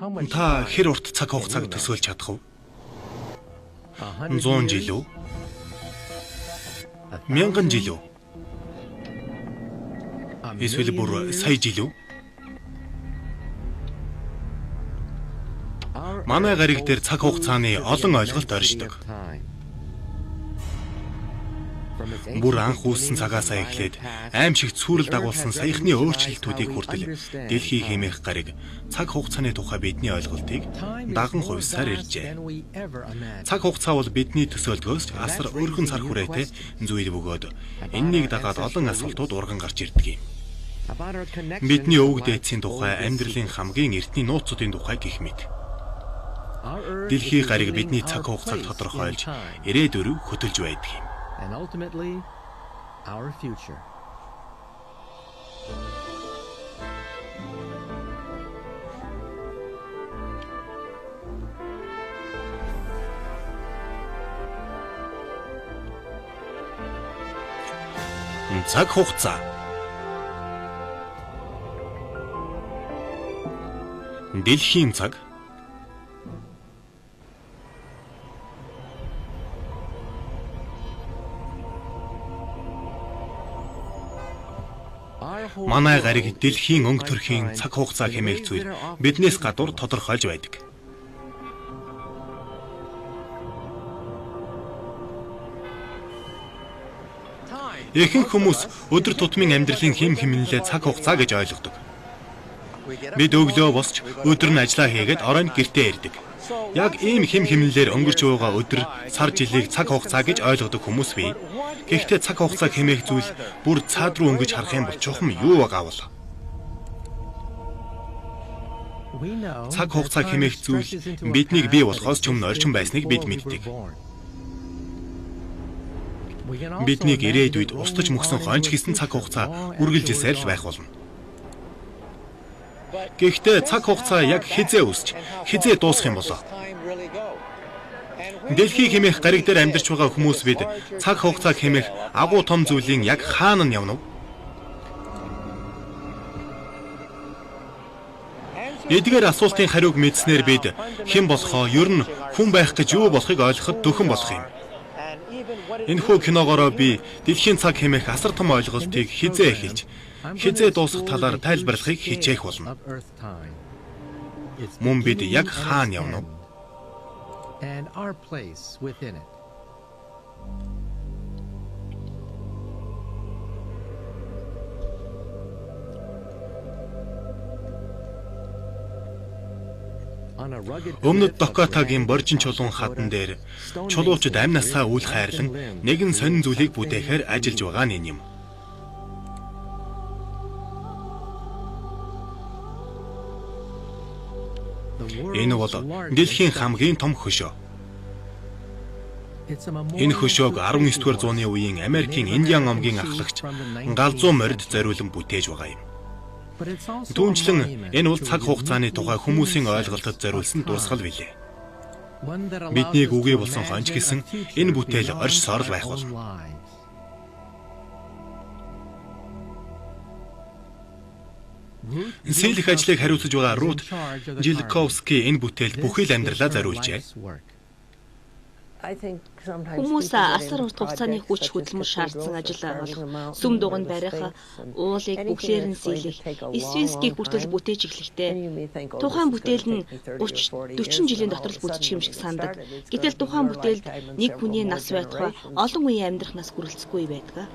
Та хэр урт цаг хугацааг төсөөлж чадах вэ? 100 жил үү? 1000 жил үү? Эсвэл бүр сая жил үү? Манай гариг дээр цаг хугацааны олон ойлголт оршдог. Бүр анх үүссэн цагаасаа эхлээд аймшигт сүрэл дагуулсан саяхны өөрчлөлтүүдийг хүртэл дэлхий хэмээх гариг цаг хугацааны тухай бидний ойлголтыг даган хувьсаар иржээ. Цаг хугацаа бол бидний төсөөлдгөөс асар өргөн цар хүрээтэй зүйл бөгөөд энэнийг дагаад олон асуултууд урган гарч ирдэг юм. Бидний өвөг дээдсийн тухай, амьдралын хамгийн эртний нууцуудын тухай гэх мэт. Дэлхий гариг бидний цаг хугацааг тодорхойлж ирээдүй рүү хөтөлж байдаг юм. And ultimately our future. Цаг хугацаа. Дэлхийн цаг. Манай гариг дэлхийн өнгө төрхийн цаг хугацаа хэмээх зүйл биднээс гадуур тодорхойлж байдаг. Ихэнх хүмүүс өдөр тутмын амьдралын хэм хэмнэлээ цаг хугацаа гэж ойлгодог. Бид өглөө босч өдөр нь ажиллаа хийгээд оройн гэртээ ирдэг. Яг ийм хэм хэмнэлээр өнгөрч байгаа өдөр, сар, жилийг цаг хугацаа гэж ойлгодог хүмүүс бий. Гэхдээ цаг хугацаа хэмээх зүйл бүр цаад руу өнгөж харах юм бол чухам юу байгаа бол? Цаг хугацаа хэмээх зүйл биднийг бий болохоос ч өмнө орчин байсныг бид мэддэг. Биднийг ирээдүйд устж мөксөн хойно ч гэсэн цаг хугацаа үргэлжилсээр л байх болно. Гэхдээ цаг хугацаа яг хэзээ үүсч, хэзээ дуусах юм болоо? Дэлхий хэмээх гариг дээр амьдарч байгаа хүмүүс бид цаг хугацаа хэмээх агуу том зүйлийн яг хаана нь явна вэ? Эдгээр асуултын хариуг мэдснээр бид хэн болохоо, ер нь хүн байх гэж юу болохыг ойлгоход дөхөн болох юм. Энэхүү киногоороо би дэлхийн цаг хэмээх асар том ойлголтыг хэзээ эхэлж, хэзээ дуусах талаар тайлбарлахыг хичээх болно. Мөн бид яг хаана явна вэ? And our place within it. Өмнөд Дакотагийн боржин чулуун хадан дээр чулуучид амь насаа үл хайрлан нэгэн сонин зүйлийг бүтээхээр ажиллаж байгаа нь энэ юм. Энэ бол дэлхийн хамгийн том хөшөө. Энэ хөшөөг 19-р зууны үеийн Америкийн Индиан омгийн ахлагч галзуу морид зориулан бүтээж байгаа юм. Түүнчлэн энэ бол цаг хугацааны тухай хүмүүсийн ойлголтод зориулсан дурсгал билээ. Биднийг үгүй болсон хойно ч гэсэн энэ бүтээл оршсоор л байх болно. Сэлэх ажлыг хариуцаж байгаа Рут Жилковски энэ бүтээлд бүхий л амьдралаа зориулжээ. Хүмүүс асар урт хугацааны хүч хөдөлмөр шаардсан ажил болох сүм дугуйнд барих, уулыг бүхлээр нь сийлэх, Сфинксийг хүртэл бүтээж эхлэхдээ тухайн бүтээл нь 30 40 жилийн дотор л бүтчих юм шиг санадаг. Гэтэл тухайн бүтээлд нэг хүний нас байтугай олон үеийн амьдрах нас хүрэлцэхгүй байдаг.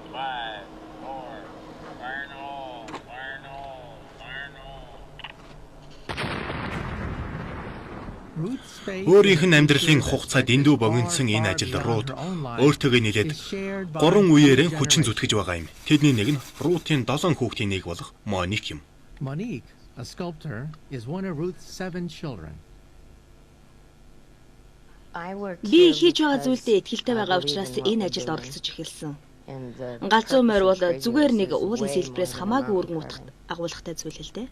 Өөрийнх нь амьдралын хугацаа дэндүү богиносон энэ ажил Рут өөртөөгөө нийлээд 3 үеэрээ хүчин зүтгэж байгаа юм. Тэдний нэг нь Рутын 7 хүүхдийн нэг болох Моник юм. Monique, a sculptor, is one of Ruth's 7 children. Би хийж байгаа зүйлдээ итгэлтэй байгаа учраас энэ ажилд оролцож эхэлсэн. Галзуу морь бол зүгээр нэг уулын сэлбэрээс хамаагүй өргөн утга агуулгатай зүйл л дээ.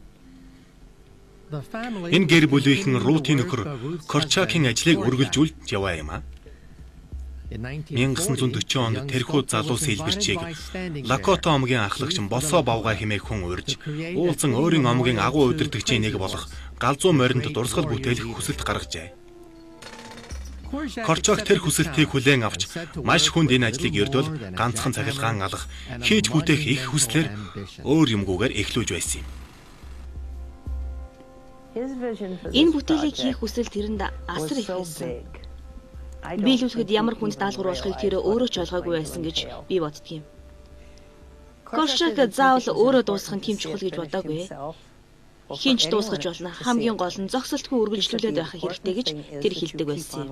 Энэ гэр бүлийнхэн Рутын нөхөр Корчакийн ажлыг үргэлжүүлж яваа юм аа. 1940 онд тэрхүү залуу сэлбэрчийг Лакота омгийн ахлагч Босоо Бавга хэмээх хүн урьж, уулзан өөрийн омгийн агуу удирдагчийн нэг болох галзуу моринд дурсгал бүтээлэх хүсэлт гаргажээ. Корчак тэр хүсэлтийг хүлээн авч маш хүнд энэ ажлыг ердөөл ганцхан цахилгаан алах хийж бүтээх их хүслээр өөр юмгүйгээр эхлүүлж байсан юм. Энэ бүтээлийг хийх хүсэл тэрэнд асар их байсан. Биелүүлэхэд ямар хүнд даалгавар болохыг тэр өөрөө ч ойлгоогүй байсан гэж би боддөг юм. Корчак заавал өөрөө дуусгах нь тийм чухал гэж бодоогүй. Хэн ч дуусгаж болно. Хамгийн гол нь зогсолтгүй үргэлжлүүлээд байх хэрэгтэй гэж тэр хэлдэг байсан юм.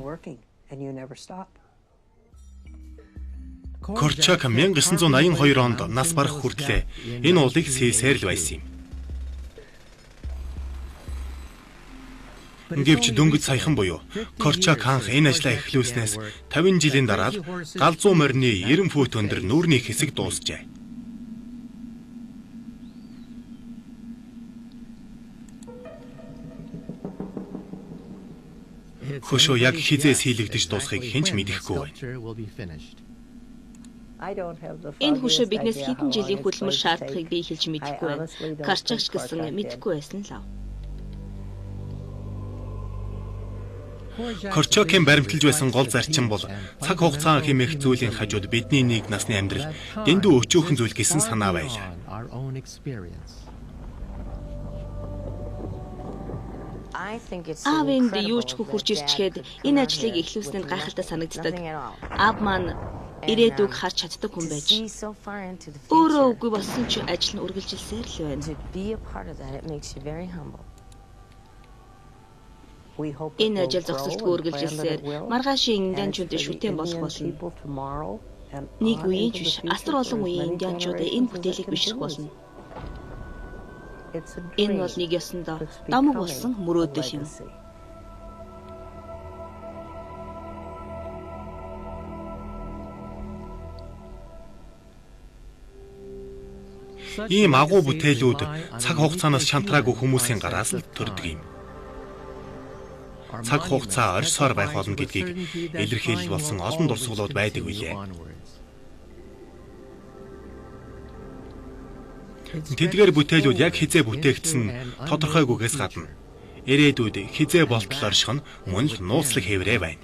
Корчак 1982 онд нас барах хүртлээ энэ уулыг сэлсээр л байсан юм. Гэвч дөнгөж саяхан буюу Корчак анх энэ ажлаа эхлүүлснээс 50 жилийн дараа л галзуу морины 90 фут өндөр нүүрний хэсэг дуусжээ. Хөшөө яг хизээ сийлэгдэж дуусахыг хэн ч мэдэхгүй байна. Энэ хөшөө биднээс хэдэн жилийн хөдөлмөр шаардахыг би хэлж мэдэхгүй байна. Корчак ч гэсэн мэдэхгүй байсан л ав. Корчакийн баримталж байсан гол зарчим бол цаг хугацаа хэмээх зүйлийн хажууд бидний нэг насны амьдрал дэндүү өчөөхөн зүйл гэсэн санаа байлаа. Аав энд юу ч хурж ирчгээд энэ ажлыг эхлүүлсэн нь гайхалтай санагддаг. Аав маань ирээдүг харж чаддаг хүн байж. Өөрөө үгүй болсон ч ажил нь үргэлжилсээр л байна. Энэ ажил зогсолтгүй үргэлжилсээр маргаашийн индианчууд шүтэн болох болно. Нэг үеийн ч биш, асар олон үеийн индианчууд энэ бүтээлийг бишрэх болно. Энэ бол нэг ёсондоо домог болсон мөрөөдөл юм. Ийм агуу бүтээлүүд цаг хугацаанаас шантраагүй хүмүүсийн гараас л төрдөг юм. Цаг хугацаа орьсоор байх болно гэдгийг илэрхийлэл болсон олон дурсгалууд байдаг билээ. Тэдгээр бүтээлүүд яг хэзээ бүтээгдсэн нь тодорхойгүйгээс гадна ирээдүйд хэзээ болтол орших нь мөн л нууцлаг хэврээ байна.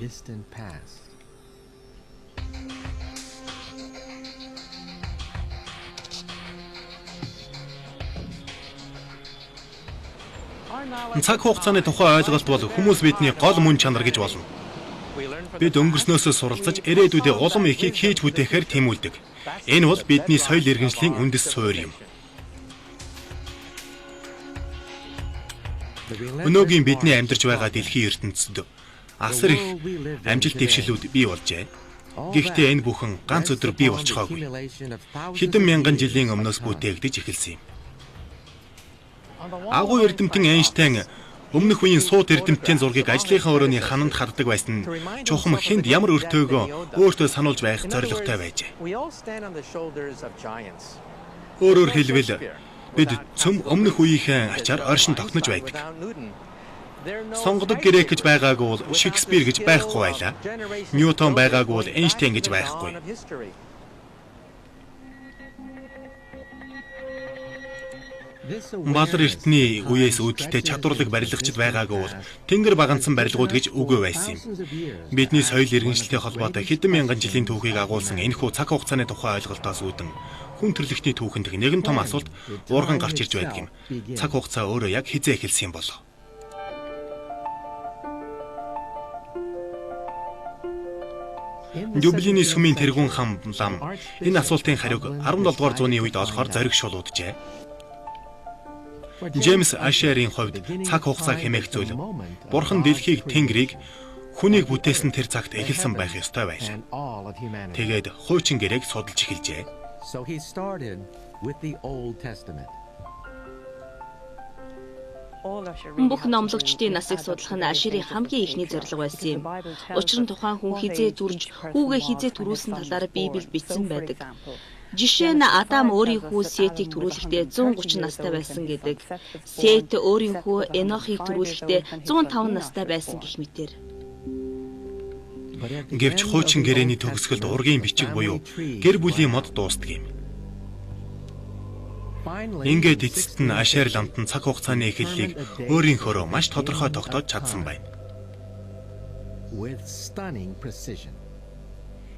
Цаг хугацааны тухай ойлголт бол хүмүүс бидний гол мөн чанар гэж болно. Бид өнгөрснөөсөө суралцаж ирээдүйдээ улам ихийг хийж бүтээхээр тэмүүлдэг. Энэ бол бидний соёл иргэншлийн үндэс суурь юм. Өнөөгийн бидний амьдарч байгаа дэлхийн ертөнцид асар их амжилт дэвшилүүд бий болжээ. Гэхдээ энэ бүхэн ганц өдөр бий болчихоогүй. Хэдэн мянган жилийн өмнөөс бүтээгдэж эхэлсэн юм. Агуу эрдэмтэн Эйнштейн өмнөх үеийн суут эрдэмтдийн зургийг ажлынхаа өрөөний хананд хаддаг байсан нь чухам хэнд ямар өртөөгөө өөртөө сануулж байх зорилготой байжээ. Өөрөөр хэлбэл бид цөм өмнөх үеийнхээ ачаар оршин тогтнож байдаг. Сонгодог грек гэж байгаагүй бол Шекспир гэж байхгүй байлаа. Ньютон байгаагүй бол Эйнштейн гэж байхгүй. Балар эртний үеэс үүдэлтэй чадварлаг барилгачид байгаагүй бол тэнгэр баганцсан барилгууд гэж үгүй байсан юм. Бидний соёл иргэншилтэй холбоотой хэдэн мянган жилийн түүхийг агуулсан энэхүү цаг хугацааны тухай ойлголтоос үүдэн хүн төрөлхтний түүхэнд нэгэн том асуулт уурган гарч ирж байдаг юм. Цаг хугацаа өөрөө яг хэзээ эхэлсэн юм болов? Дублиний сүмийн тэргүүн хам лам энэ асуултын хариуг 17 дугаар зууны үед олохоор зориг шулууджээ. Джеймс Ашерийн хувьд цаг хугацаа хэмээх зүйл Бурхан дэлхийг тэнгэрийг хүнийг бүтээсэн тэр цагт эхэлсэн байх ёстой байлаа. Тэгээд хуучин гэрээг судалж эхэлжээ. Бүх номлогчдын насыг судлах нь Ашерийн хамгийн эхний зорилго байсан юм. Учир нь тухайн хүн хэзээ зүрж, хүүгээ хэзээ төрүүлсэн талаар Библиэд бичсэн байдаг. Жишээ нь Адам өөрийн хүү Сетийг төрүүлэхдээ 130 настай байсан гэдэг. Сет өөрийн хүү Энохыг төрүүлэхдээ 105 настай байсан гэх мэтэр. Гэвч хуучин гэрээний төгсгөлд ургийн бичиг буюу гэр бүлийн мод дуустдаг юм. Ингээд эцэст нь Ашер ламтан цаг хугацааны эхлэлийг өөрийнхөөрөө маш тодорхой тогтоож чадсан байна.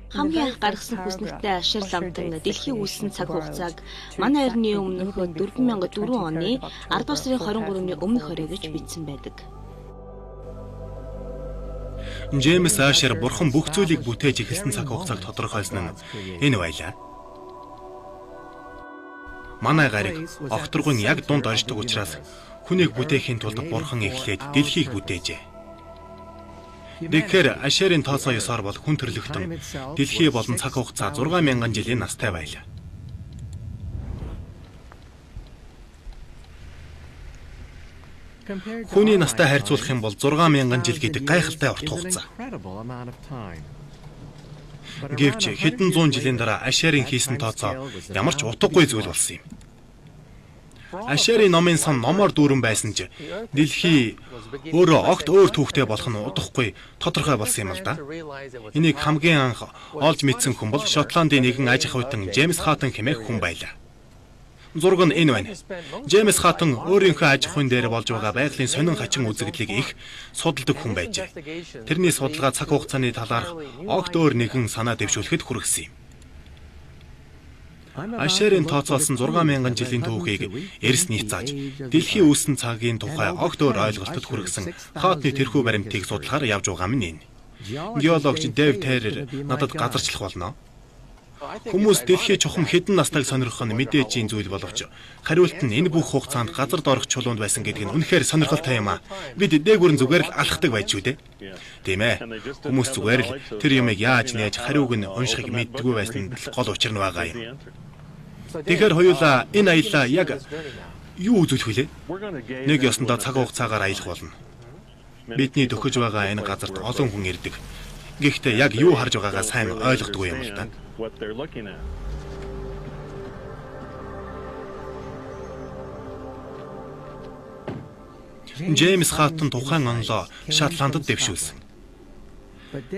Хамгийн анх гаргасан хүснэгтээ Ашер ламтан дэлхийн үүссэн цаг хугацааг манай эртний өмнөх 4004 оны 10 дугаар сарын 23-ны өмнөх орой гэж бичсэн байдаг. Джеймс Ашер бурхан бүх зүйлийг бүтээж эхэлсэн цаг хугацааг тодорхойлсон нь энэ байлаа. Манай гариг огторгон яг дунд оршдог учраас хүнийг бүтээхийн тулд бурхан эхлээд дэлхийг бүтээжээ. Тэгэхээр Ашерийн тооцоо ёсоор бол хүн төрлөختөн дэлхий болон цаг хугацаа 6000 жилийн настай байлаа. Хүний настай харьцуулах юм бол 6000 жил гэдэг гайхалтай урт хугацаа. Гэвч хэдэн зуун жилийн дараа Ашерийн хийсэн тооцоо ямар ч утгагүй зүйл болсон юм. Ашерийн номын сан номоор дүүрэн байсан ч дэлхий өөрөө огт өөр түүхтэй болох нь удахгүй тодорхой болсон юм л да. Энийг хамгийн анх олж мэдсэн хүн бол Шотландын нэгэн аж ахуйтан Джеймс Хатон хэмээх хүн байлаа. Зураг нь энэ байна. Джеймс Хатон өөрийнхөө аж ахуйн дээр болж байгаа байгалийн сонин хачин үзэгдлийг их судалдаг хүн байжээ. Тэрний судалгаа цаг хугацааны талаарх огт өөр нэгэн санаа дэвшүүлэхэд хүргэсэн юм. Ашерийн тооцоолсон 6000 жилийн түүхийг эрс нийцааж дэлхийн үүссэн цагийн тухай огт өөр ойлголтод хүргэсэн Хатны тэрхүү баримтыг судлахаар явж байгаа юм энэ. Геологч Дэв Террер надад газарчлах болно. Хүмүүс дэлхий чухам хэдэн настайг сонирхох нь мэдээжийн зүйл боловч хариулт нь энэ бүх хугацаанд газар доорх чулуунд байсан гэдэг нь үнэхээр сонирхолтой юм аа. Бид дээгүүр нь зүгээр л алхдаг байж шүү дээ. Тийм ээ. Хүмүүс зүгээр л тэр юмыг яаж нээж хариуг нь уншихыг мэддэггүй байсан нь гол учир нь байгаа юм. Тэгэхээр хоёулаа энэ аяллаа яг юу үзүүлэх вүлээ? Нэг ёсондоо цаг хугацаагаар аялах болно. Бидний төхөж байгаа энэ газарт олон хүн ирдэг. Гэхдээ яг юу харж байгаагаа сайн ойлгодгүй юм л да. Джеймс Хаттон тухайн онолоо Шотландд дэвшүүлсэн.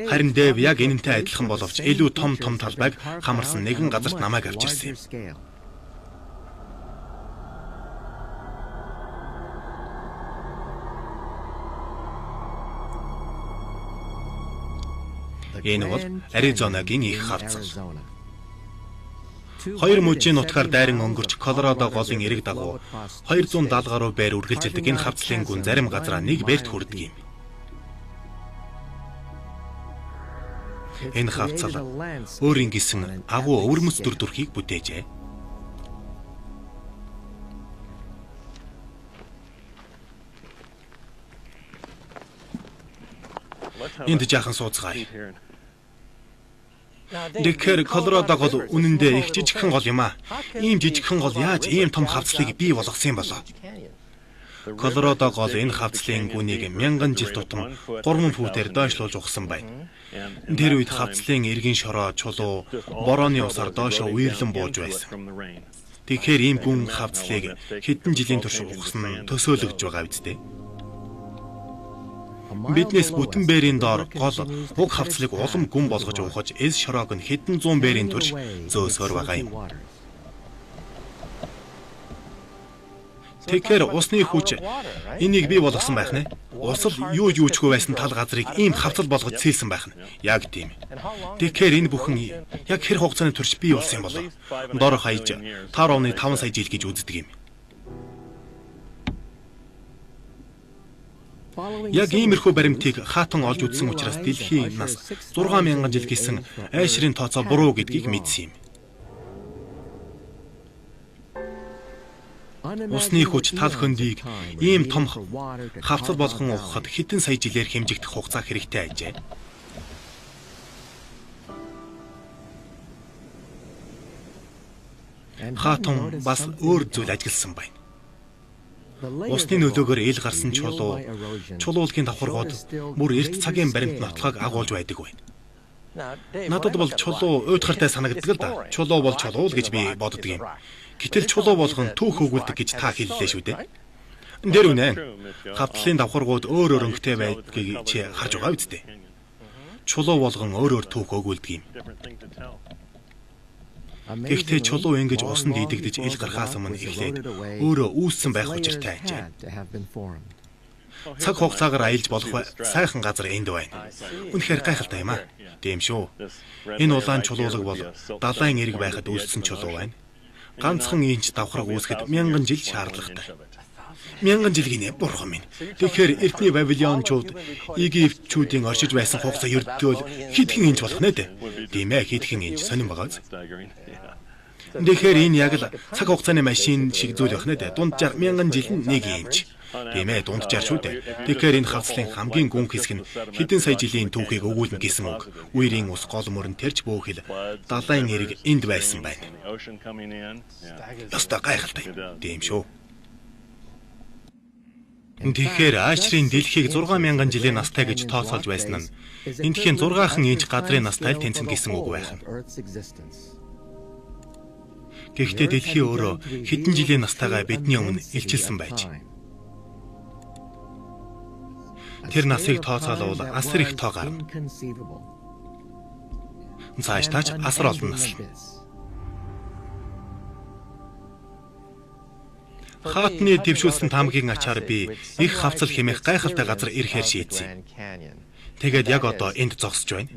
Харин Дэв яг энэнтэй адилхан боловч илүү том том талбайг хамарсан нэгэн газарт намайг авчирсан юм. Энэ бол Аризонагийн их хавцал. Хоёр мужийн нутгаар дайран өнгөрч Колорадо голын эрэг дагуу 270 гаруй байр үргэлжилдэг энэ хавцлын гүн зарим газараа нэг бэрт хүрдэг юм. Энэ хавцал өөрийн гэсэн агуу өвөрмөц дүр төрхийг бүтээжээ. Энд жаахан сууцгаая. Тэгэхээр Колорадо гол үнэндээ их жижигхэн гол юм аа. Ийм жижигхэн гол яаж ийм том хавцлыг бий болгосон юм болоо? Колорадо гол энэ хавцлын гүнийг мянган жил тутам 3 футээр доошлуулж ухсан байна. Тэр үед хавцлын эргэн шороо чулуу борооны усаар доошоо үерлэн бууж байсан. Тэгэхээр ийм гүн хавцлыг хэдэн жилийн турш ухсан нь төсөөлөгдөж байгаа биз дээ. Биднээс бүтэн бээрийн доор гол уг хавцлыг улам гүн болгож ухаж эс шороог нь хэдэн зуун бээрийн турш зөөсөөр байгаа юм. Тэгэхээр усны хүч энийг бий болгосон байх нэ. Ус л юу юучгүй байсан тал газрыг ийм хавцал болгож сэлсэн байх нь. Яг тийм. Тэгэхээр энэ бүхэн яг хэр хугацааны турш бий болсон юм болов? Дор хаяж 5.5 сая жил гэж үздэг юм. Яг иймэрхүү баримтыг Хатон олж үзсэн учраас дэлхийн нас 6000 жил гэсэн айшрын тооцоо буруу гэдгийг мэдсэн юм. Усны хүч тал хөндийг ийм том хавцал болгон ухахад хэдэн сая жилээр хэмжигдэх хугацаа хэрэгтэй ажээ. Хатон бас өөр зүйл ажигласан байна. Усны нөлөөгөөр ил гарсан чулуу, чулуулгийн давхаргууд бүр эрт цагийн баримт нотлохыг агуулж байдаг байна. Надад бол чулуу уйтгартай санагддаг л да. Чулуу бол чулуу л гэж би боддог юм. Гэтэл чулуу болгон түүх өгүүлдэг гэж та хэллээ шүү дээ. Тэр үнэ. Хавтлын давхаргууд өөр өөр өнгөтэй байдгийг чи харж байгаа үсттэй. Чулуу болгон өөр өөр түүх өгүүлдэг юм. Гэхдээ чулуу ингэж усанд идэгдэж ил гарахаас өмнө эхлээд өөрөө үүссэн байх учиртай ажээ. Цаг хугацаагаар аялж болох сайхан газар энд байна. Үнэхээр гайхалтай юм аа. Тийм шүү. Энэ улаан чулуулаг бол далайн эрэг байхад үүссэн чулуу байна. Ганцхан инч давхраг үүсгэхэд мянган жил шаардлагатай. Мянган жил гинэ, бурхан минь. Тэгэхээр эртний Вавилончууд, Египтчүүдийн оршиж байсан хугацаа ердөө л хэдхэн инч болох нэ дээ. Тийм ээ, хэдхэн инч сонирн байгааз. Тэгэхээр энэ яг л цаг хугацааны машин шиг зүйл байх нэ дээ. Дунджаар мянган жил нь нэг инч. Тийм ээ, дунджаар шүү дээ. Тэгэхээр энэ хавцлын хамгийн гүн хэсэг нь хэдэн сая жилийн түүхийг өгүүлнэ гэсэн үг. Үерийн ус гол мөрөн тэрч бөөхөл далайн эрэг энд байсан байна. Ёстой гайхалтай юм. Тийм шүү. Тэгэхээр Аашрын дэлхийг 6000 жилийн настай гэж тооцоолж байсан нь эндхийн 6хан инч газрын настай л тэнцэнэ гэсэн үг байх нь. Гэхдээ дэлхий өөрөө хэдэн жилийн настайгаа бидний өмнө илчилсэн байж. Тэр насыг тооцоолвол асар их тоо гарна. Цааш таач асар олон наслна. Хаатны дэвшүүлсэн таамагийн ачаар би их хавцал хэмээх гайхалтай газар ирэхээр шийдсэн. Тэгээд яг одоо энд зогсож байна.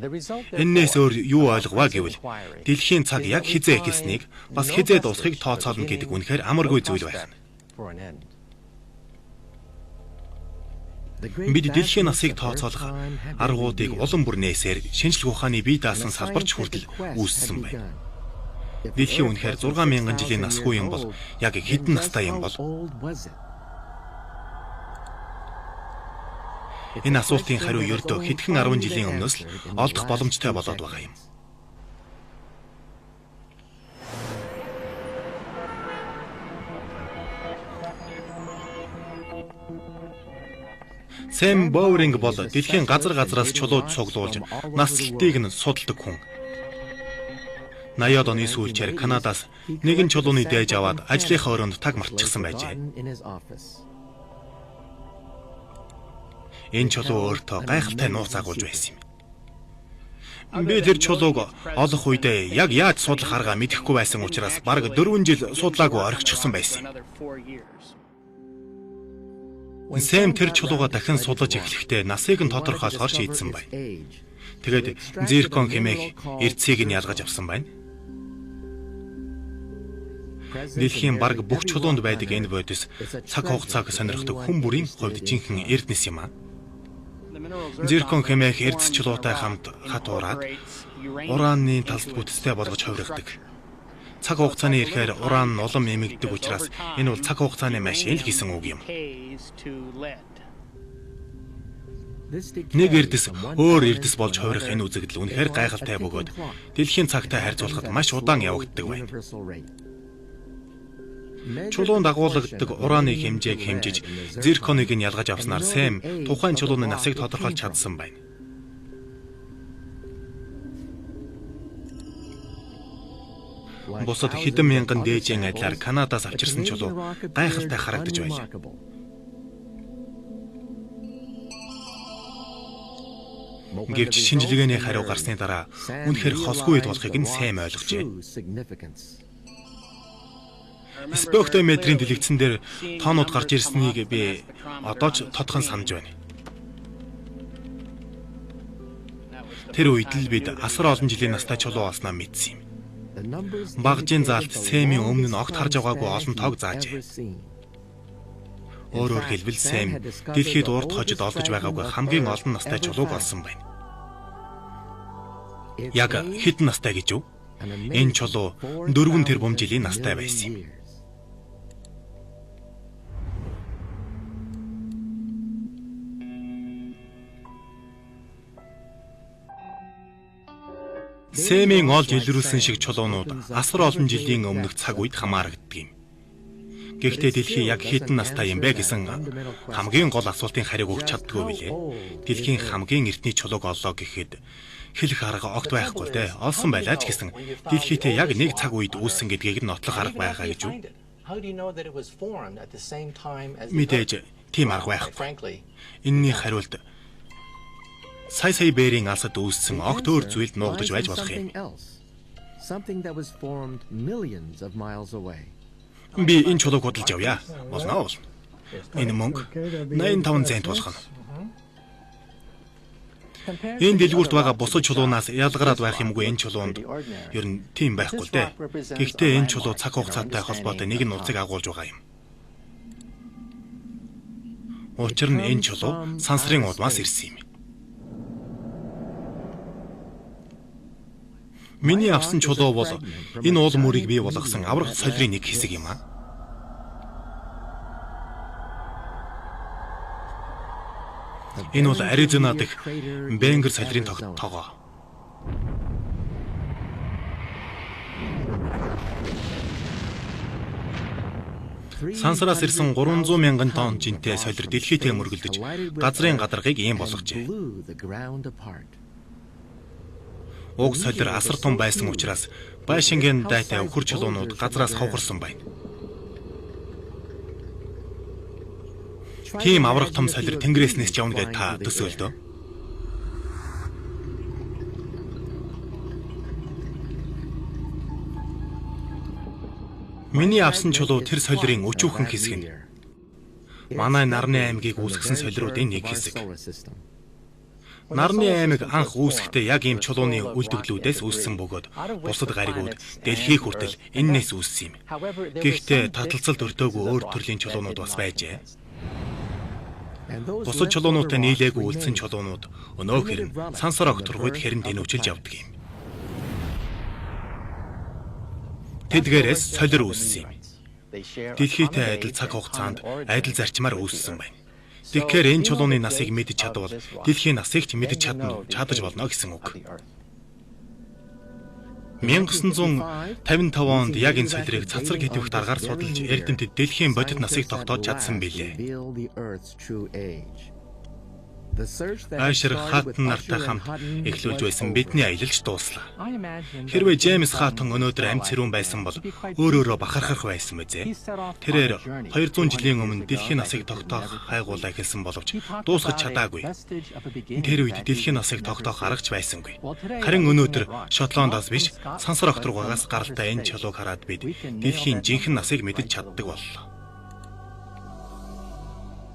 Эннээс өөр юу ойлговаа гэвэл дэлхийн цаг яг хизээ эхэлснийг бас хизээ дуусахыг тооцоолно гэдэг үнэхээр амаргүй зүйл байх нь. Бид дэлхийн насыг тооцоолох аргуудыг улам бүр нээсээр шинжлэх ухааны бие даасан салбарч хүртэл үүссэн байна. Дэлхийн үнэхээр 6000 жилийн насгүй юм бол яг хэдэн настай юм бол? Энэ асуултын хариу ердөө хэдхэн 10 жилийн өмнөөс л олдох боломжтой болоод байгаа юм. Сэм Боуринг бол дэлхийн газар газраас чулууд цуглуулж наслалтыг нь судалдаг хүн. 80-ад оны сүүлчээр Канадаас нэгэн чулууны дээж аваад ажлынхаа өрөөнд таг мартчихсан байжээ. Энэ чулуу өөртөө гайхалтай нууц агуулж байсан юм. Би тэр чулууг олох үедээ яг яаж судлах аргаа мэдэхгүй байсан учраас бараг 4 жил судлаагүй орхичихсан байсан юм. Сэм тэр чулууга дахин судлаж эхлэхдээ насыг нь тодорхойлохоор шийдсэн байна. Тэгээд зиркон хэмээх эрдсийг нь ялгаж авсан байна. Дэлхийн бараг бүх чулуунд байдаг энэ бодис цаг хугацааг сонирхдог хүн бүрийн хувьд жинхэнэ эрдэнэс юм аа. Зиркон хэмээх эрдэс чулуутай хамт хатуураад ураны талд бүтцтэй болгож хувиргадаг. Цаг хугацааны ирэхээр уран нь улам нэмэгддэг учраас энэ бол цаг хугацааны машин л гэсэн үг юм. Нэг эрдэс өөр эрдэс болж хувирах энэ үзэгдэл үнэхээр гайхалтай бөгөөд дэлхийн цагтай харьцуулахад маш удаан явагддаг байна. Чулуун дагуулагддаг ураны хэмжээг хэмжиж зирконыг нь ялгаж авснаар Сэм тухайн чулууны насыг тодорхойлж чадсан байна. Бусад хэдэн мянган дээжийн адилаар Канадаас авчирсан чулуу гайхалтай харагдаж байлаа. Гэвч шинжилгээний хариу гарсны дараа үнэхээр хосгүй хэд болохыг нь Сэм ойлгожээ. Спектрометрийн дэлгэцэн дээр тоонууд гарч ирснийг би одоо ч тодхон санаж байна. Тэр үед л бид асар олон жилийн настай чулуу олсноо мэдсэн юм. Багжийн заалт Сэмийн өмнө нь огт харж байгаагүй олон тоог заажээ. Өөрөөр хэлбэл Сэм дэлхийд урд хожид олдож байгаагүй хамгийн олон настай чулууг олсон байна. Яг хэдэн настай гэж үү? Энэ чулуу 4 тэрбум жилийн настай байсан юм. Сэмийн олж илрүүлсэн шиг чулуунууд асар олон жилийн өмнөх цаг үед хамаарагддаг юм. Гэхдээ дэлхий яг хэдэн настай юм бэ гэсэн хамгийн гол асуултын хариуг өгч чаддгүй билээ. Дэлхийн хамгийн эртний чулууг оллоо гэхэд хэлэх арга огт байхгүй л дээ. Олсон байлаа ч гэсэн дэлхийдээ яг нэг цаг үед үүссэн гэдгийг нь нотлох арга байгаа гэж үү? Мэдээж тийм арга байхгүй. Энэний хариулт Сая сая бэрийн алсад үүссэн огт өөр зүйлд нуугдаж байж болох юм. Би энэ чулууг худалж авъя. Болно болно. Энэ мөнгө 85 цент болох нь. Энэ дэлгүүрт байгаа бусад чулуунаас ялгараад байх юмгүй энэ чулуунд ер нь тийм байхгүй л дээ. Гэхдээ энэ чулуу цаг хугацаатай холбоотой нэгэн нууцыг агуулж байгаа юм. Учир нь энэ чулуу сансрын улмаас ирсэн юм. Миний авсан чулуу бол энэ уул мөрийг бий болгосон аврах солирын нэг хэсэг юм аа. Энэ бол Аризона дахь Бенгер солирын тогоо. Сансараас ирсэн 300 мянган тонн жинтэй солир дэлхийдээ мөргөлдөж газрын гадаргыг ийм болгожээ. Уг солир асар том байсан учраас байшингийн дайтай өхөр чулуунууд газраас ховхорсон байна. Тийм аврах том солир тэнгэрээс нисч явна гэж та төсөөлдөө. Миний авсан чулуу тэр солирын өчүүхэн хэсэг нь. Манай нарны аймгийг үүсгэсэн солируудын нэг хэсэг. Нарны аймаг анх үүсэхдээ яг ийм чулууны үлдэгдлүүдээс үүссэн бөгөөд бусад гаригууд дэлхий хүртэл эннээс үүссэн юм. Гэхдээ таталцалд өртөөгүй өөр төрлийн чулуунууд бас байжээ. Бусад чулуунуудтай нийлээгүй үлдсэн чулуунууд өнөөхөр нь сансар огторгуйд хэрэн тэнүүчилж явдаг юм. Тэдгээрээс солир үүссэн юм. Дэлхийтэй адил цаг хугацаанд адил зарчмаар үүссэн байна. Тэгэхээр энэ чулууны насыг мэдэж чадвал дэлхийн насыг ч мэдэж чадна чадаж болно гэсэн үг. 1955 онд яг энэ солирыг цацраг хэдвэх даргаар судалж эрдэмтэд дэлхийн бодит насыг тогтоож чадсан билээ. Ашер Хаттон нартай хамт эхлүүлж байсан бидний аялалч дууслаа. Хэрвээ Джеймс Хаттон өнөөдөр амьд сэрүүн байсан бол өөр өөрөөр бахархах байсан мэзээ. Тэрээр 200 жилийн өмнө дэлхийн насыг тогтоох хайгуулаа эхэлсэн боловч дуусгаж чадаагүй. Тэр үед дэлхийн насыг тогтоох аргач байсангүй. Харин өнөөдөр Шотландаас биш сансар огторгоогоос гаралтай энэ чулууг хараад бид дэлхийн жинхэнэ насыг мэдэж чаддаг боллоо.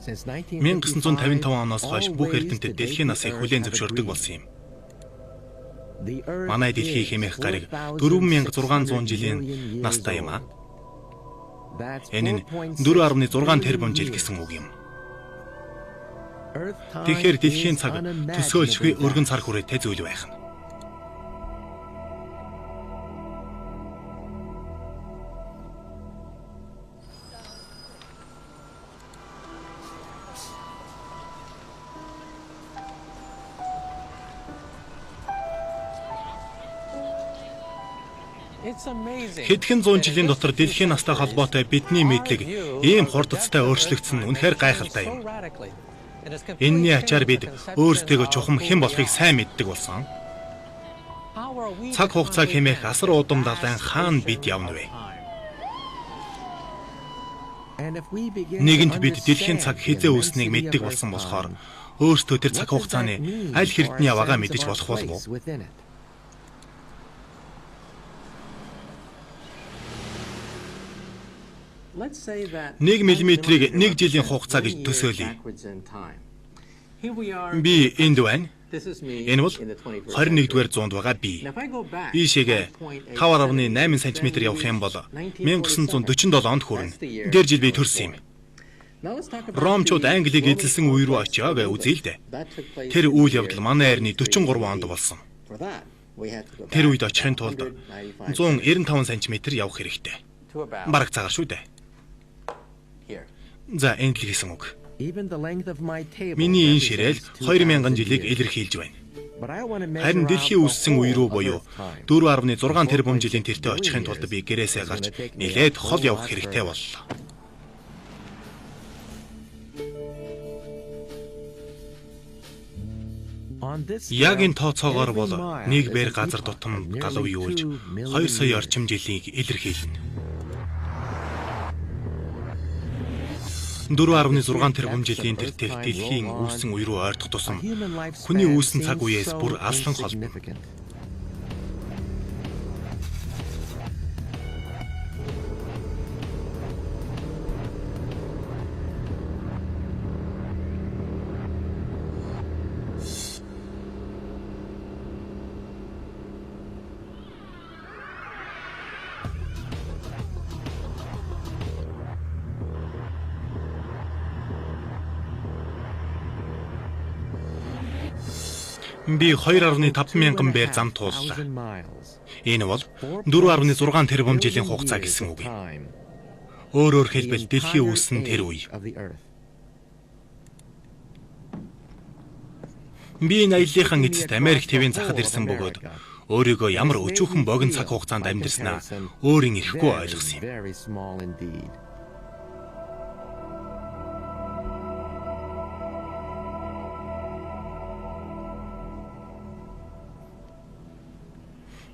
1955 оноос хойш бүх эрдэмтэд дэлхийн насыг хүлээн зөвшөөрдөг болсон юм. Манай дэлхий хэмээх гариг 4600 жилийн настай юм аа. Энэ нь 4.6 тэрбум жил гэсэн үг юм. Тэгэхээр дэлхийн цаг төсөөлшгүй өргөн цар хүрээтэй зүйл байх нь. Хэдхэн зуун жилийн дотор дэлхийн настай холбоотой бидний мэдлэг ийм хурдцтай өөрчлөгдсөн нь үнэхээр гайхалтай юм. Энэний ачаар бид өөрсдийгөө чухам хэн болохыг сайн мэддэг болсон. Цаг хугацаа хэмээх асар удам далайн хаана бид явна вэ? Нэгэнт бид дэлхийн цаг хэзээ үүснийг мэддэг болсон болохоор өөрсдөө тэр цаг хугацааны аль хэрдний яваагаа мэдэж болох болов уу? Нэг миллиметрийг нэг жилийн хугацаа гэж төсөөлье. Би энд байна. Энэ бол 21-р зуунд байгаа би. Ийшээгээ 5.8 см явах юм бол 1947 онд хүрнэ. Тэр жил би төрсөн юм. Ромчууд Англиг эзэлсэн үе рүү очиё гэж үзье л дээ. Тэр үйл явдал манай эртний 43 онд болсон. Тэр үед очихын тулд 195 см явах хэрэгтэй. Бараг цагаар шүү дээ. За энд л гэсэн үг. Миний энэ ширээл 2000 жилийг илэрхийлж байна. Харин дэлхий үүссэн үе рүү буюу 4.6 тэрбум жилийн тэртээ очихын тулд би гэрээсээ гарч нилээд хол явах хэрэгтэй боллоо. Яг энэ тооцоогоор бол нэг бэр газар тутам галав юулж 2 сая орчим жилийг илэрхийлнэ. 4.6 тэрбум жилийн тэр тех дэлхийн үүссэн үе рүү ойртох тусам хүний үүссэн цаг үеэс бүр алслан холбоно. Би 2.5 мянган бээр зам тууллаа. Энэ бол 4.6 тэрбум жилийн хугацаа гэсэн үг юм. Өөрөөр хэлбэл дэлхий үүссэн тэр үе. Би энэ аяллынхаа эцэст Америк тивийн захад ирсэн бөгөөд өөрийгөө ямар өчүүхэн богино цаг хугацаанд амьдарснаа өөрийн ирэхгүй ойлгосон юм.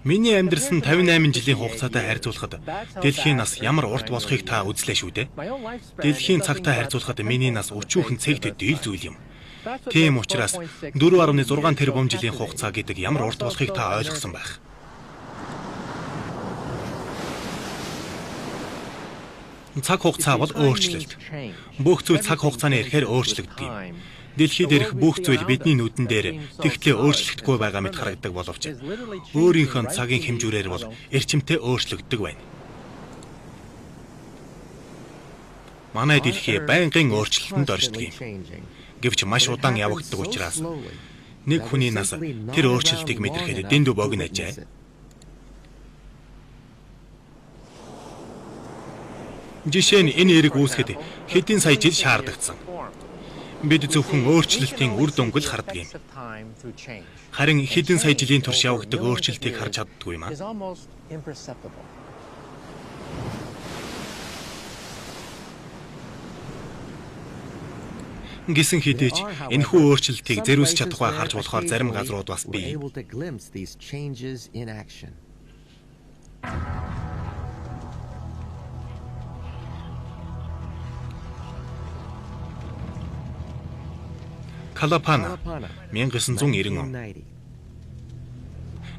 Миний амьдарсан 58 жилийн хугацаатай харьцуулахад дэлхийн нас ямар урт болохыг та үзлээ шүү дээ. Дэлхийн цагтай харьцуулахад миний нас өчүүхэн цэг төдий зүйл юм. Тийм учраас 4.6 тэрбум жилийн хугацаа гэдэг ямар урт болохыг та ойлгосон байх. Цаг хугацаа бол өөрчлөлт. Бүх зүйл цаг хугацааны эрхээр өөрчлөгддөг юм. Дэлхий дээрх бүх зүйл бидний нүдэн дээр тэгтлээ өөрчлөгдөхгүй байгаа мэт харагддаг боловч өөрийнхөө цагийн хэмжүүрээр бол эрчимтэй өөрчлөгддөг байна. Манай дэлхий байнгын өөрчлөлтөнд оршдог юм. Гэвч маш удаан явагддаг учраас нэг хүний нас тэр өөрчлөлтийг мэдрэхэд дэндүү богино ажээ. Жишээ нь энэ эрэг үүсгэхэд хэдийн сая жил шаардагдсан. Бид зөвхөн өөрчлөлтийн үр дүнг л хардаг юм. Харин хэдэн сая жилийн турш явагддаг өөрчлөлтийг харж чаддаггүй юм аа. Гэсэн хэдий ч энэхүү өөрчлөлтийг зэрүүс чадахгүй харж болохоор зарим газрууд бас бий. Калапана 1990 он.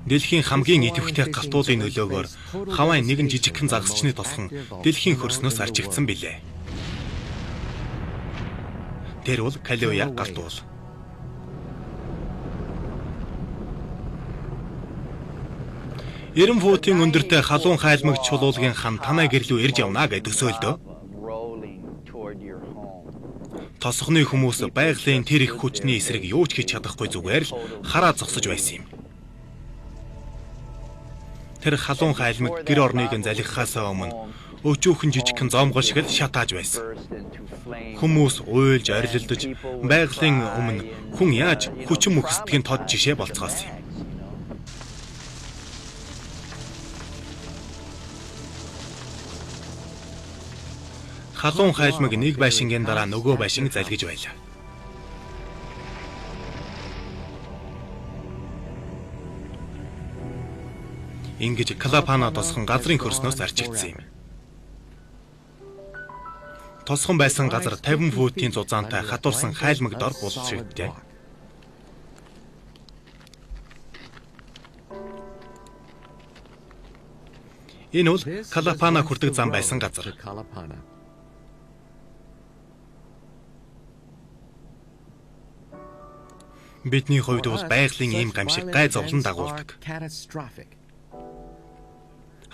Дэлхийн хамгийн идэвхтэй галтуулын нөлөөгөөр Хавай нэгэн жижигхэн загасчны тосгон дэлхийн хөрснөөс арчигдсан билээ. Тэр бол Калиуя галтуул. 90 футын өндөртэй халуун хайлмагч чулуулгийн хан танай гэрлүү ирж явна гэж төсөөлдөө. Тосгоны хүмүүс байгалийн тэр их хүчний эсрэг юу ч хийж чадахгүй зүгээр л хараа зогсож байсан юм. Тэр халуун хайлмаг гэр орныг нь залхихаас өмнө өчүүхэн жижигхэн зоомгол шиг л шатааж байсан. Хүмүүс уйлж орилдож байгалийн өмнө хүн яаж хүчин мөхсдгийг тод жишээ болцгоосон юм. Халуун хайлмаг нэг байшингийн дараа нөгөө байшинг залгиж байлаа. Ингэж Калапана тосгон газрын хөрснөөс арчигдсан юм. Тосгон байсан газар 50 футын зузаантай хатуулсан хайлмаг дор булшигдээ. Энэ бол Калапана хүрдэг зам байсан газар. Бидний хувьд бол байгалийн ийм гамшиг гай зовлон дагуулдаг.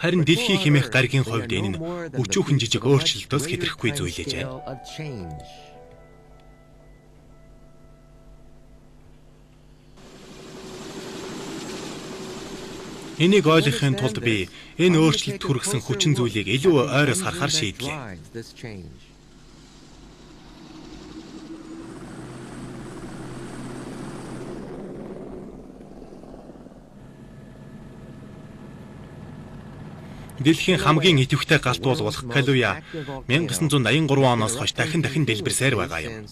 Харин дэлхий хэмээх гаригийн хувьд энэ нь өчүүхэн жижиг өөрчлөлтөөс хэтрэхгүй зүйл ээжээ. Энийг ойлгохын тулд би энэ өөрчлөлт хүргэсэн хүчин зүйлийг илүү ойроос харахаар шийдлээ. Дэлхийн хамгийн идэвхтэй галтуул болох Калуя 1983 оноос хойш дахин дахин дэлбэрсээр байгаа юм.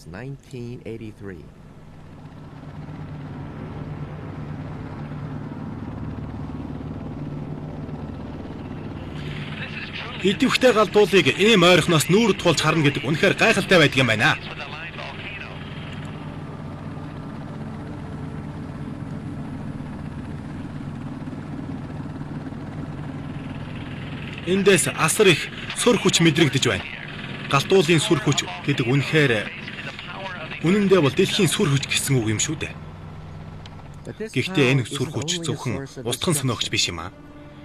Идэвхтэй галдуулыг ийм ойрхоноос нүүр тулж харна гэдэг үнэхээр гайхалтай байдаг юм байна. Эндээс асар их сүр хүч мэдрэгдэж байна. Галдуулын сүр хүч гэдэг үнэхээр үнэндээ бол дэлхийн сүр хүч гэсэн үг юм шүү дээ. Гэхдээ энэ сүр хүч зөвхөн устхан сөнөөгч биш юм аа.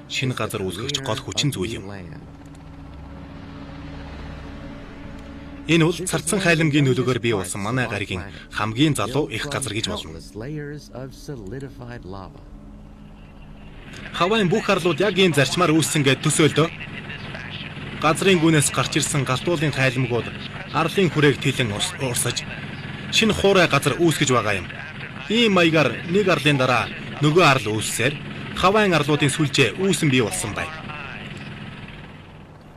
Шинэ газар үүсгэгч гол хүчин зүйл юм. Энэ бол царцсан хайлангийн нөлөөгөөр бий болсон манай гаригийн хамгийн залуу их газар гэж болно. Хавайн бүх арлууд яг ийм зарчмаар үүссэн гэж төсөөлдөө. Газрын гүнээс гарч ирсэн галдуулын хайлмгууд арлын хүрээг тэлэн урсаж шинэ хуурай газар үүсгэж байгаа юм. Ийм маягаар нэг арлын дараа нөгөө арал үүссээр Хавайн арлуудын сүлжээ үүсэн бий болсон байна.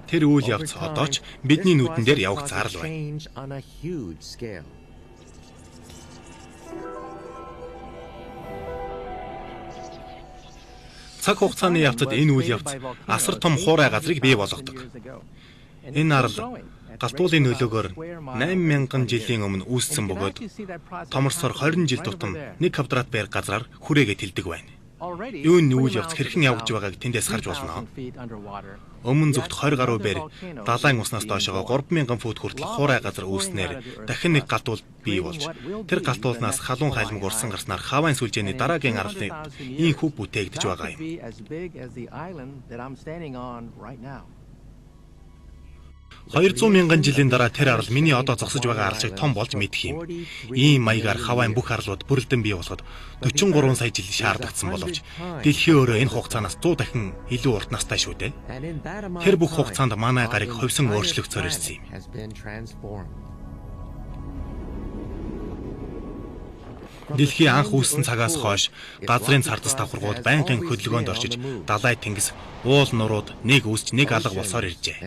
Тэр үйл явц одоо ч бидний нүдэн дээр явагдсаар л байна. Цаг хугацааны явцад энэ үйл явц асар том хуурай газрыг бий болгодог. Энэ арал галдуулын нөлөөгөөр 8000 жилийн өмнө үүссэн бөгөөд томорсоор 20 жил тутам 1 квадрат байр газраар хүрээгээ тэлдэг байна. Юун үйл явц хэрхэн явагдаж байгааг тэндээс харж болно. Өмнө зүгт 20 гаруй бээр далайн уснаас доошоо 3000 фут хүртэл хуурай газар үүснээр дахин нэг галдуул бий болж тэр галдуулнаас халуун хайлмаг урсан гарснаар Хавайн сүлжээний дараагийн арлын ийхүү бүтээгдэж байгаа юм. 200 мянган жилийн дараа тэр арал миний одоо зогсож байгаа арал шиг том болж мэдэх юм. Ийм маягаар Хавайн бүх арлууд бүрэлдэн бий болоход 43 сая жил шаардагдсан боловч дэлхий өөрөө энэ хугацаанаас 100 дахин илүү урт настай шүү дээ. Тэр бүх хугацаанд манай гариг хувьсан өөрчлөгдсөөр ирсэн юм. Дэлхий анх үүссэн цагаас хойш газрын цардас давхаргууд байнгын хөдөлгөөнд орчиж далай тэнгис, уул нурууд нэг үүсч нэг алга болсоор иржээ.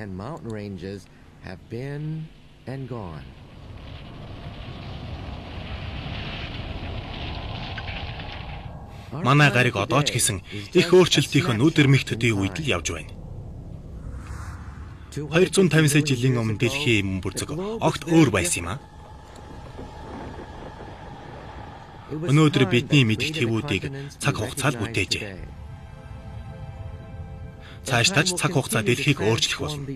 Манай гариг одоо ч гэсэн их өөрчлөлтийнхөө нүд ирмэх төдий үед л явж байна. 250 сая жилийн өмнө дэлхийн бүрцэг огт өөр байсан юм аа. Өнөөдөр бидний мэдэх тэвүүдийг цаг хугацаа л бүтээжээ. Цаашдаа ч цаг хугацаа дэлхийг өөрчлөх болно.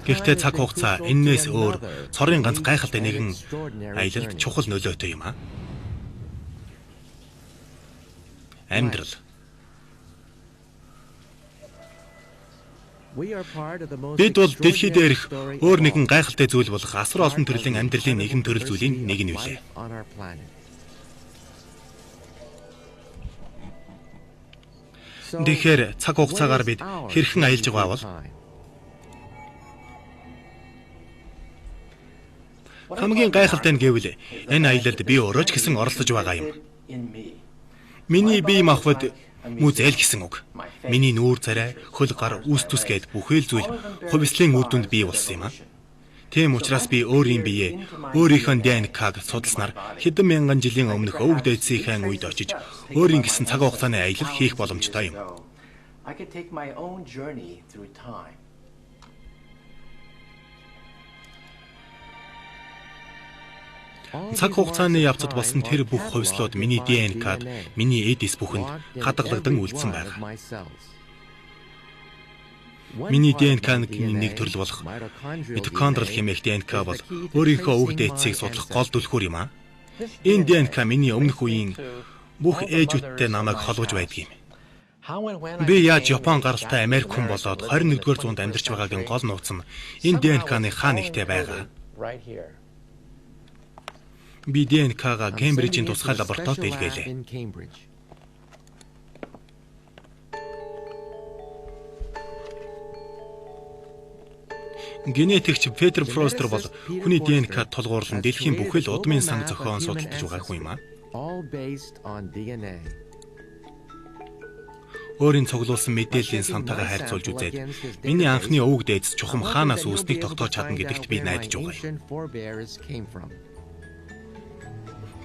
Гэхдээ цаг хугацаа энээс өөр цорын ганц гайхалтай нэгэн аялалд чухал нөлөөтэй юм аа. Амьдрал. Бид бол дэлхий дээрх өөр нэгэн гайхалтай зүйл болох асар олон төрлийн амьдралын нэгэн төрөл зүйлийн нэг нь билээ. Тэгэхээр цаг хугацаагаар бид хэрхэн аялж байгаа бол хамгийн гайхалтай нь гэвэл энэ аялалд би өөрөө ч гэсэн оролцож байгаа юм. Миний бие махбод мүзэл гэсэн үг. Миний нүүр царай, хөл гар, үс төс гээд бүхэл зүйл хувьслын үр дүнд бий болсон юм аа. Тийм учраас би өөрийн биеэ, өөрийнхөө ДНК-г судалснаар хэдэн мянган жилийн өмнөх өвөг дээдсийнхээ үед очиж өөрийн гэсэн цаг хугацааны аялал хийх боломжтой юм. Цаг хугацааны явцад болсон тэр бүх хувьслууд миний ДНК-д, миний эд эс бүхэнд хадгалагдан үлдсэн байна. Миний ДНК-ны нэг төрөл болох митохондрал хэмээх ДНК бол өөрийнхөө өвөг дээдсийг судлах гол түлхүүр юм аа. Энэ ДНК миний өмнөх үеийн бүх ээжүүдтэй намайг холбож байдаг юм. Би яаж Япон гаралтай Америк хүн болоод 21-р зуунд амьдарч байгаагийн гол нууц нь энэ ДНК-ны хаа нэгтээ байгаа. Би ДНК-га Кембрижийн тусгай лабораторид илгээлээ. Генетикч Петер Фростер бол хүний ДНК тулгуурлан дэлхийн бүхэл удмын санг зохион судалдаж байгаа хүн юм аа. Өөрийн цуглуулсан мэдээллийн сантайгаа харьцуулж үзээд миний анхны өвөг дээдс чухам хаанаас үүснийг тогтоож чадна гэдэгт би найдаж байгаа юм.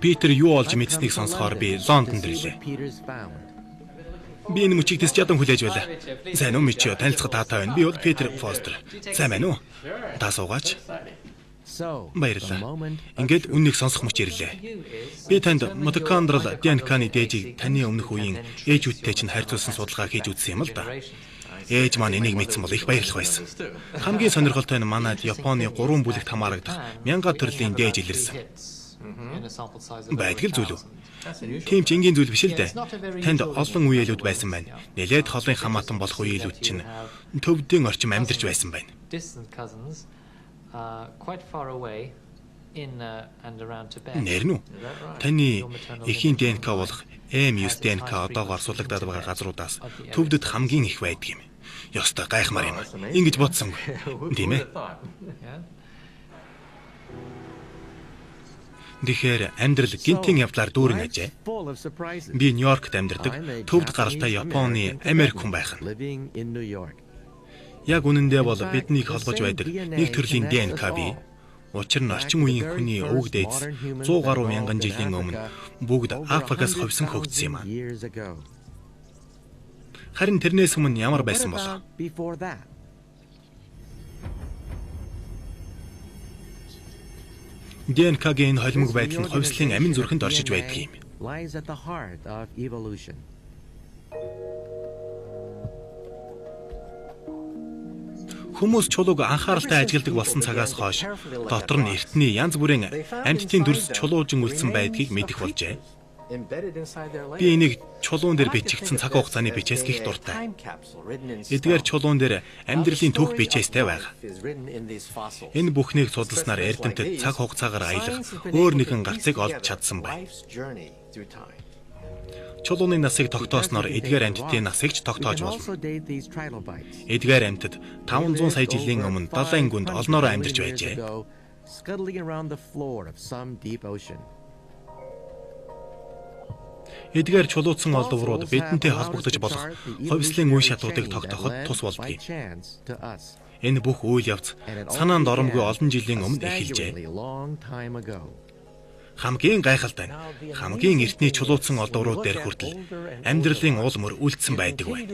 Питер юу олж мэдсэнийг сонсохоор би Лондонд ирлээ. Би энэ мөчийг тэс жадан хүлээж байлаа. Сайн уу Мичио, танилцах таатай байна. Би бол Питер Фостер. Сайн байна уу? Та суугаач. Баярлалаа. Ингээд үннийг сонсох мөч ирлээ. Би танд митохондрал ДНК-ны дээжийг таны өмнөх үеийн ээжүүдтэй чинь харьцуулсан судалгаа хийж үзсэн юм л да. Ээж маань энийг мэдсэн бол их баярлах байсан. Хамгийн сонирхолтой нь манайд Японы 3 бүлэгт хамаарагдах мянган төрлийн дээж илэрсэн. Байдаг л зүйл үү? Тийм ч энгийн зүйл биш л дээ. Танд олон үеэлүүд байсан байна. Нэлээд холын хамаатан болох үеэлүүд чинь төвдийн орчим амьдарч байсан байна. Нэр нь үү? Таны эхийн ДНК болох М9 ДНК одоогоор судлагдаад байгаа газруудаас төвдөд хамгийн их байдаг юм. Ёстой гайхмаар юм. Ингэж бодсонгүй. Тийм ээ? Тэгэхээр амьдрал гинтийн явдлаар дүүрэн ажээ. Би Нью-Йоркт амьдардаг төвд гаралтай Японы Америк хүн байх нь. Яг үнэндээ бол биднийг холбож байдаг нэг төрлийн ДНК бий. Учир нь орчин үеийн хүний өвөг дээдс 100 гаруй мянган жилийн өмнө бүгд Африкаас ховсон хөгжсөн юм аа. Харин тэрнээс өмнө ямар байсан бол? ДНК-гийн энэ холимог байдал нь хувьслын амин зүрхэнд оршиж байдаг юм. Хүмүүс чулууг анхааралтай ажигладаг болсон цагаас хойш дотор нь эртний янз бүрийн амьтдын дүрс чулуужин үлдсэн байдгийг мэдэх болжээ. Би энийг чулуун дээр бичигдсэн цаг хугацааны бичээс гих дуртай. Эдгээр чулуун дээр амьдралын түүх бичээстэй байгаа. Энэ бүхнийг судалснаар эрдэмтэд цаг хугацаагаар аялах өөр нэгэн гарцыг олж чадсан байна. Чулууны насыг тогтоосноор эдгээр амьтдын насыг ч тогтоож болно. Эдгээр амьтад 500 сая жилийн өмнө далайн гүнд олноороо амьдарч байжээ. Эдгээр чулууцсан олдврууд бидэнтэй холбогдож болох хувьслын үе шатуудыг тогтооход тус болдог юм. Энэ бүх үйл явц санаанд оромгүй олон жилийн өмнө эхэлжээ. Хамгийн гайхалтай нь хамгийн эртний чулууцсан олдврууд дээр хүртэл амьдралын уул мөр үлдсэн байдаг байна.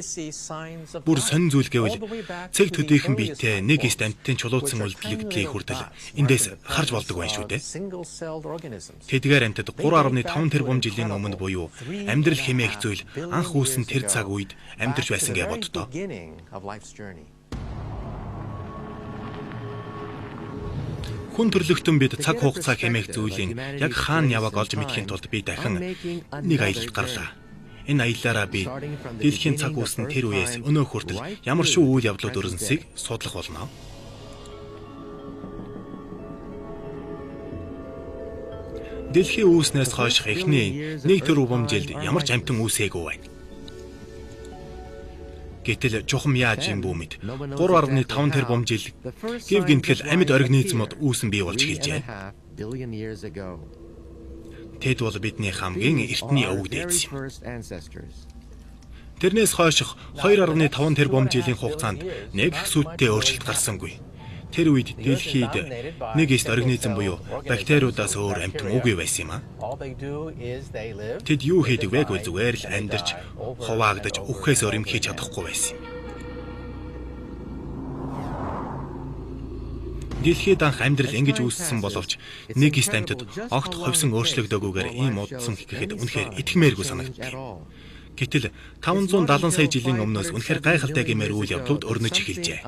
Бүр сонин зүйл гэвэл цэг төдийхөн биетэй нэг эст амьтдын чулууцсан үлдэлийг хүртэл эндээс харж болдог байна шүү дээ. Тэдгээр амьтад 3.5 тэрбум жилийн өмнө буюу амьдрал хэмээх зүйл анх үүсэн тэр цаг үед амьдарч байсан гэж боддоо. Хүн төрлөختөн бид цаг хугацаа хэмээх зүйлийн яг хаана явааг олж мэдэхийн тулд би дахин нэг аялалд гарлаа. Энэ аяллаараа би дэлхийн цаг үүсэн тэр үеэс өнөө хүртэл ямар шүү үйл явдлууд өрнөсийг судлах болно. Дэлхийн үүснээс хойш эхний нэг тэрбум жилд ямар ч амьтан үүсээгүй байна. Гэтэл чухам яаж юм бүү мэд 3.5 тэрбум жил гэв гинтгэл амьд организмууд үүсэн бий болж эхэлжээ. Тэд бол бидний хамгийн эртний өвөг дээдс юм. Тэрнээс хойших 2.5 тэрбум жилийн хугацаанд нэг их сүттэй өөрчлөлт гарсангүй. Тэр үед дэлхийд нэг эст организм буюу бактериудаас өөр амьтан үгүй байсан юм аа. Тэд юу хийдэг вэ гэвэл зүгээр л амьдарч, хуваагдаж, үхэхээс өөр юм хийж чадахгүй байсан юм. Дэлхийд анх амьдрал ингэж үүссэн боловч нэг эст амьтад огт ховсон өөрчлөгдөөгүйгээр ийм удсан гэхэд үнэхээр итгэмээргүй санагддаг юм. Гэтэл 570 сая жилийн өмнөөс үнэхээр гайхалтай гэмээр үйл явдлууд өрнөж эхэлжээ.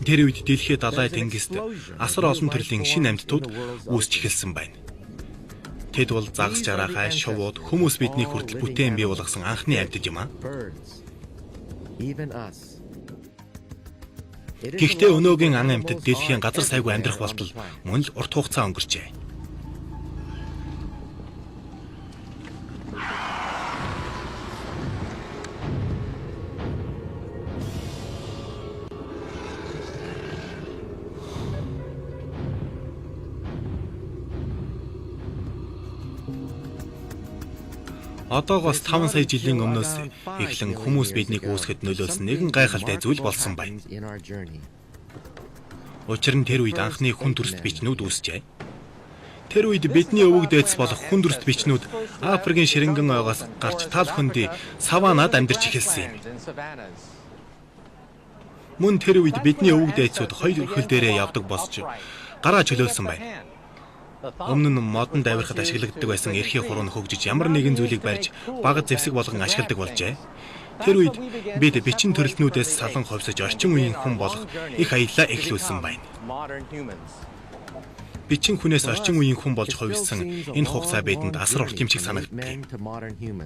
Тэр үед дэлхийд далай тэнгист асар олон төрлийн шинэ амьтдууд үүсч эхэлсэн байна. Тэд бол загас жараахай, шувууд, хүмүүс бидний хүртэл бүтээн бий болгосон анхны амьтад юм аа. Гэхдээ өнөөгийн ан амьтад дэлхийн газар сайгүй амьдрах болтол мөн л урт хугацаа өнгөрчээ. Одоогоос 5 сая жилийн өмнөөс эхлэн хүмүүс биднийг үүсгэхэд нөлөөлсөн нэгэн гайхалтай зүйл болсон байна. Учир нь тэр үед анхны хүн төрөлт бичнүүд үүсжээ. Тэр үед бидний өвөг дээдс болох хүн төрөлт бичнүүд Африкийн ширэнгэн ойгоос гарч тал хөндий саванад амьдарч эхэлсэн юм. Мөн тэр үед бидний өвөг дээдсүүд хоёр хөл дээрээ явдаг босч гараа чөлөөлсөн байна. Өмнө нь модонд авирахад ашиглагддаг байсан эрхий хуруу нь хөгжиж ямар нэгэн зүйлийг барьж бага зэвсэг болгон ашигладаг болжээ. Тэр үед бид бичин төрөлтнүүдээс салан ховсож орчин үеийн хүн болох их аяллаа эхлүүлсэн байна. Бичин хүнээс орчин үеийн хүн болж хувирсан энэ хугацаа бидэнд асар урт юм шиг санагддаг юм.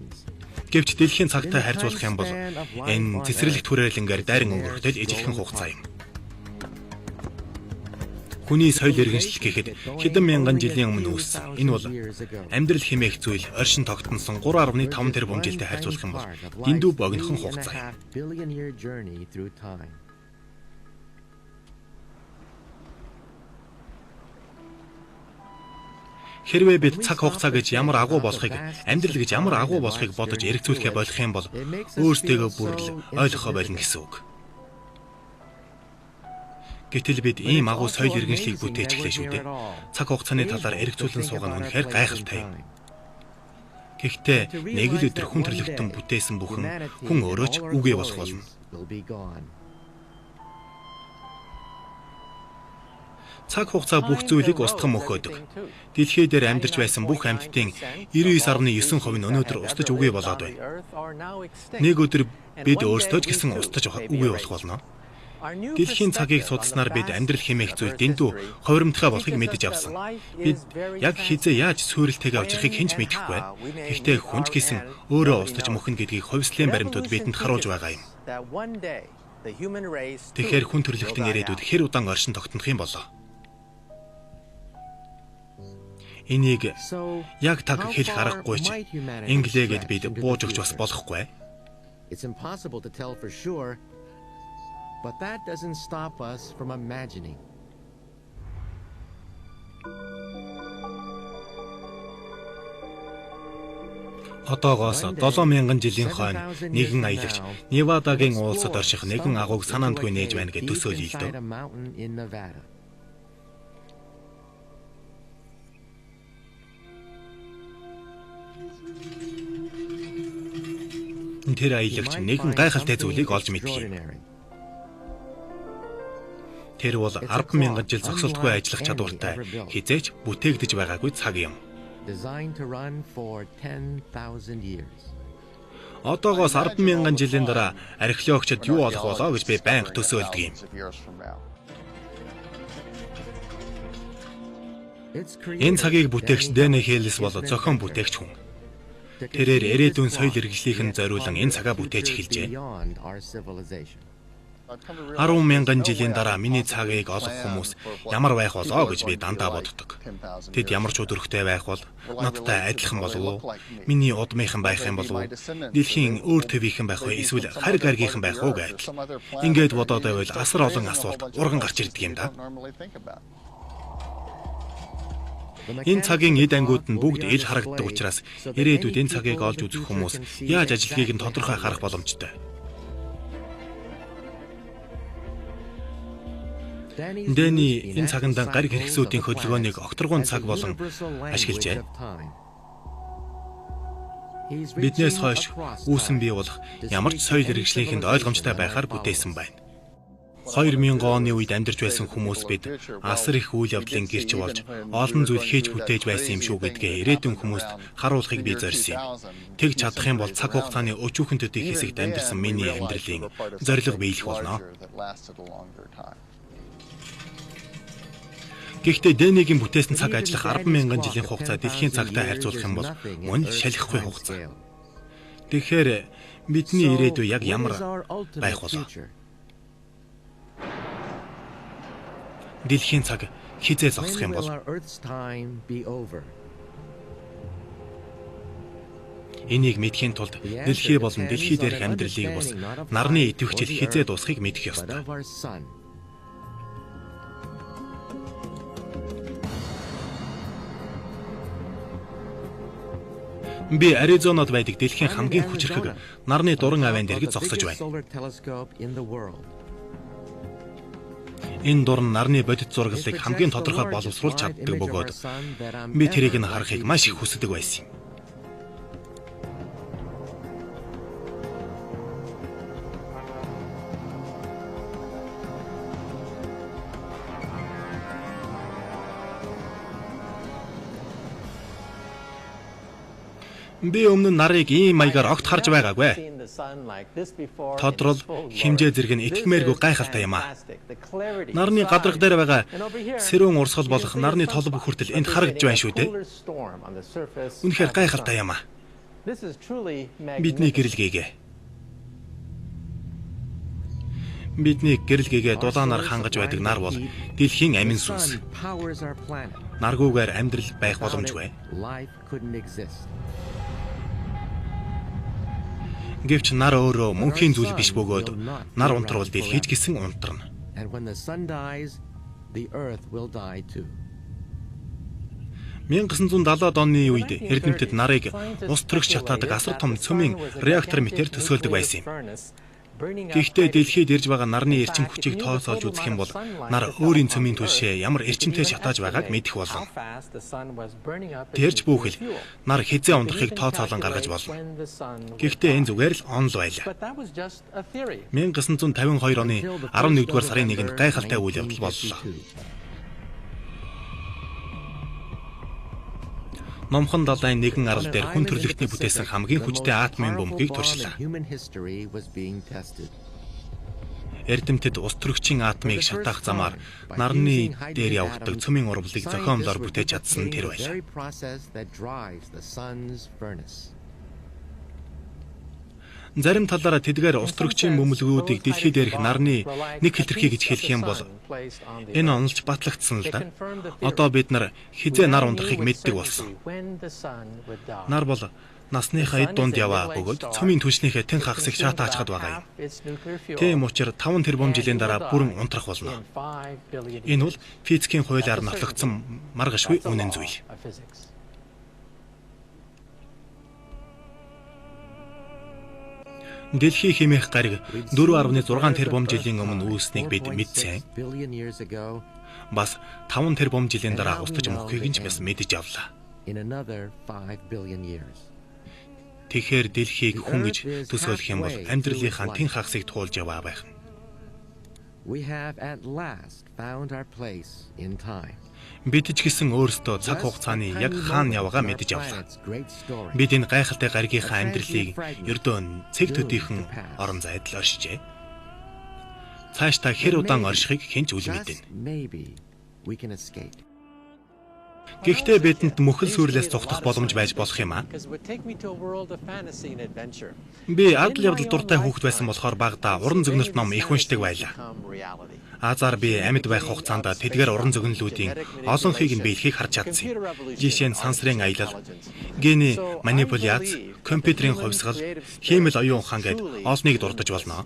Гэвч дэлхийн цагтай харьцуулах юм бол энэ цэцэрлэгт хүрээлэнгээр дайран өнгөрөхтэй л ижилхэн хугацаа юм. Хүний соёл иргэншил гэхэд хэдэн мянган жилийн өмнө үүссэн. Энэ бол амьдрал хэмээх зүйл оршин тогтносон 3.5 тэрбум жилтэй харьцуулах юм бол дэндүү богинохон хугацаа юм. Хэрвээ бид цаг хугацаа гэж ямар агуу болохыг, амьдрал гэж ямар агуу болохыг бодож эргэцүүлэхээ болох юм бол өөрсдийгөө бүр л ойлгохоо болно гэсэн үг. Гэтэл бид ийм агуу соёл иргэншлийг бүтээж эхлэв шүү дээ. Цаг хугацааны талаар эргэцүүлэн суугаа нь үнэхээр гайхалтай юм. Гэхдээ нэг л өдөр хүн төрлөختөн бүтээсэн бүхэн хүн өөрөө ч үгүй болох болно. Цаг хугацаа бүх зүйлийг устган мөхөөдөг. Дэлхий дээр амьдарч байсан бүх амьтдын 99.9% нь өнөөдөр устж үгүй болоод байна. Нэг өдөр бид өөрсдөө ч гэсэн устж үгүй болох болно. Дэлхийн цагийг судалснаар бид амьдрал хэмээх зүйл дэндүү хувирамтгай болохыг мэдэж авсан. Бид яг хэзээ яаж суурилтэйгээ авчрахыг хэн ч мэдэхгүй байна. Гэхдээ хүн ч гэсэн өөрөө устж мөхнө гэдгийг хувьслын баримтууд бидэнд харуулж байгаа юм. Тэгэхээр хүн төрлөختөн ирээдүйд хэр удаан оршин тогтнох юм болоо? Энийг яг таг хэлэх аргагүй ч инглээ гэд бид бууж өгч бас болохгүй. It's impossible to tell for sure, but that doesn't stop us from imagining. Одоогоос 7000 жилийн хойно нэгэн аялагч Невадагийн уулсад орших нэгэн агууг санаандгүй нээж байна гэж төсөөлье л дөө. Тэр аялагч нэгэн гайхалтай зүйлийг олж мэдэх юм. Тэр бол 10,000 жил зогсолтгүй ажиллах чадвартай хэзээ ч бүтээгдэж байгаагүй цаг юм. Одоогоос 10,000 жилийн дараа археологчид юу олох болоо гэж би байнга төсөөлдөг юм. Энэ цагийг бүтээгч Дэнни Хейлс бол зохион бүтээгч хүн. Тэрээр ирээдүйн соёл иргэншлийнхэн зориулан энэ цагаа бүтээж эхэлжээ. 10,000 жилийн дараа миний цагийг олох хүмүүс ямар байх болоо гэж би дандаа боддог. Тэд ямар ч өдөрхтэй байх бол, надтай адилхан болов уу? Миний удмынхан байх юм болов уу? Дэлхийн өөр төвийнхэн байх вэ? Эсвэл харь гаргийнхан байх уу гэдэл. Ингээд бодоод байвал асар олон асуулт урган гарч ирдэг юм да. Энэ цагийн эд ангиуд нь бүгд ил харагддаг учраас ирээдүйд энэ цагийг олж үзэх хүмүүс яаж ажилтгийг нь тодорхой харах боломжтой. Дэни энэ цаганд гариг хэрэгсүүдийн хөдөлгөөнийг огторгуйн цаг болон ашиглажээ. Биднээс хойш үүсэн бий болох ямар ч соёл иргэншлийнхэнд ойлгомжтой байхаар бүтээсэн байна. 2000 оны үед амьдарч байсан хүмүүс бид асар их үйл явдлын гэрч болж олон зүйл хийж бүтээж байсан юм шүү гэдгээ ирээдүйн хүмүүст харуулахыг би зорьсон юм. Тэг чадах юм бол цаг хугацааны өчүүхэн төдий хэсэгт амьдарсан миний амьдралын зорилго биелэх болно. Гэхдээ Дэнигийн бүтээсэн цаг ажиллах 10,000 жилийн хугацаа дэлхийн цагтай харьцуулах юм бол мөн л шалихгүй хугацаа. Тэгэхээр бидний ирээдүй яг ямар байх болоо? Дэлхийн цаг хэзээ зогсох юм бол? Энийг мэдэхийн тулд дэлхий болон дэлхий дээрх амьдралыг бус нарны идэвхжил хэзээ дуусахыг мэдэх ёстой. Би Аризонод байдаг дэлхийн хамгийн хүчирхэг нарны дуран авиан дэргэд зогсож байна. Энэ дуран нарны бодит зураглалыг хамгийн тодорхой боловсруулж чаддаг бөгөөд би тэрийг нь харахыг маш их хүсдэг байсан юм. Би өмнө нь нарыг ийм маягаар огт харж байгаагүй. Тодрол хэмжээ зэрэг нь итгэмээргүй гайхалтай юм аа. Нарны гадрах дээр байгаа сэрүүн урсгал болох нарны толбо хүртэл энд харагдж байна шүү дээ. Үнэхээр гайхалтай юм аа. Бидний гэрэл гээгээ. Бидний гэрэл гээгээ дулаанаар хангаж байдаг нар бол дэлхийн амин сүнс. Наргүйгээр амьдрал байх боломжгүй. Гэвч нар өөрөө мөнхийн зүйл биш бөгөөд нар унтрвал дэлхий ч гэсэн унтарна. 1970-ад оны үед эрдэмтэд нарыг ус төрөгч шатаадаг асар том цөмийн реактор мэтээр төсөөлдөг байсан юм. Гэхдээ дэлхийд ирж байгаа нарны эрчим хүчийг тооцоолж үзэх юм бол нар өөрийн цөмийн түлшээ ямар эрчимтэй шатааж байгааг мэдэх болно. Тэр ч бүхэл нар хэзээ ундрахыг тооцоолон гаргаж болно. Гэхдээ энэ зүгээр л онол байлаа. 1952 оны 11-р сарын 1-нд гайхалтай үйл явдал боллоо. Номхон далайн нэгэн арал дээр хүн төрөлхтний бүтээсэн хамгийн хүчтэй атомын бөмбөгийг туршлаа. Эрдэмтэд ус төрөгчийн атомыг шатаах замаар нарны дээр явагддаг цөмийн урвалыг зохиомлоор бүтээж чадсан тэр байлаа. Зарим талаараа тэдгээр ус төрөгчийн бөмбөлгүүдийг дэлхий дээрх нарны нэг хэтэрхий гэж хэлэх юм бол энэ онолч батлагдсан л да. Одоо бид нар хэзээ нар ундрахыг мэддэг болсон. Нар бол насныхаа эд дунд яваа бөгөөд цөмийн түлшнийхээ тэн хагасыг шатаачхад байгаа юм. Тийм учраас 5 тэрбум жилийн дараа бүрэн унтрах болно. Энэ бол физикийн хуулиар нотлогдсон маргашгүй үнэн зүйл. Дэлхий хэмээх гариг 4.6 тэрбум жилийн өмнө үүснийг бид мэдсэн. Бас 5 тэрбум жилийн дараа устж мөхөхийг нь ч бас мэдэж авлаа. Тэгэхээр дэлхийг хүн гэж төсөөлөх юм бол амьдралынхаа тэн хагасыг туулж яваа байх нь. Бид ч гэсэн өөрсдөө цаг хугацааны яг хаана яваагаа мэдэж авлаа. Бид энэ гайхалтай гаригийнхаа амьдралыг ердөө цэг төдийхөн орон зайд л оршижээ. Цаашдаа хэр удаан оршихыг хэн ч үл мэднэ. Гэхдээ бидэнд мөхөл сүрлээс зугтах боломж байж болох юм аа. Би адал явдал дуртай хүүхэд байсан болохоор багадаа уран зөгнөлт ном их уншдаг байлаа. Азар би амьд байх хугацаанд тэдгээр уран зөгнөлүүдийн олонхыг нь биелэхийг харж чадсан юм. Жишээ нь сансрын аялал, гений манипуляц, компьютерийн хувьсгал, хиймэл оюун ухаан гэд олныг дурдаж болно.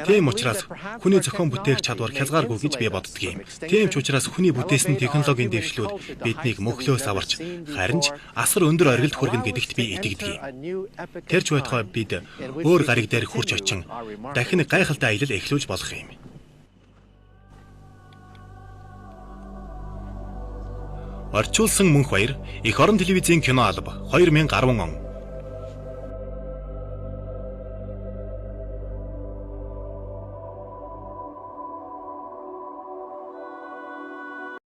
Тийм учраас хүний зохион бүтээх чадвар хязгааргүй гэж би боддог юм. Тийм ч учраас хүний бүтээсэн технологийн дэвшлүүд биднийг мөхлөөс аварч харин ч асар өндөр оргилд хүргэнэ гэдэгт би итгэдэг юм. Тэр ч байтугай бид өөр гариг дээр хүрч очин дахин гайхалтай аялал эхлүүлж болох юм. Орчуулсан мөнх баяр Эх орон телевизийн кино алба 2010 он.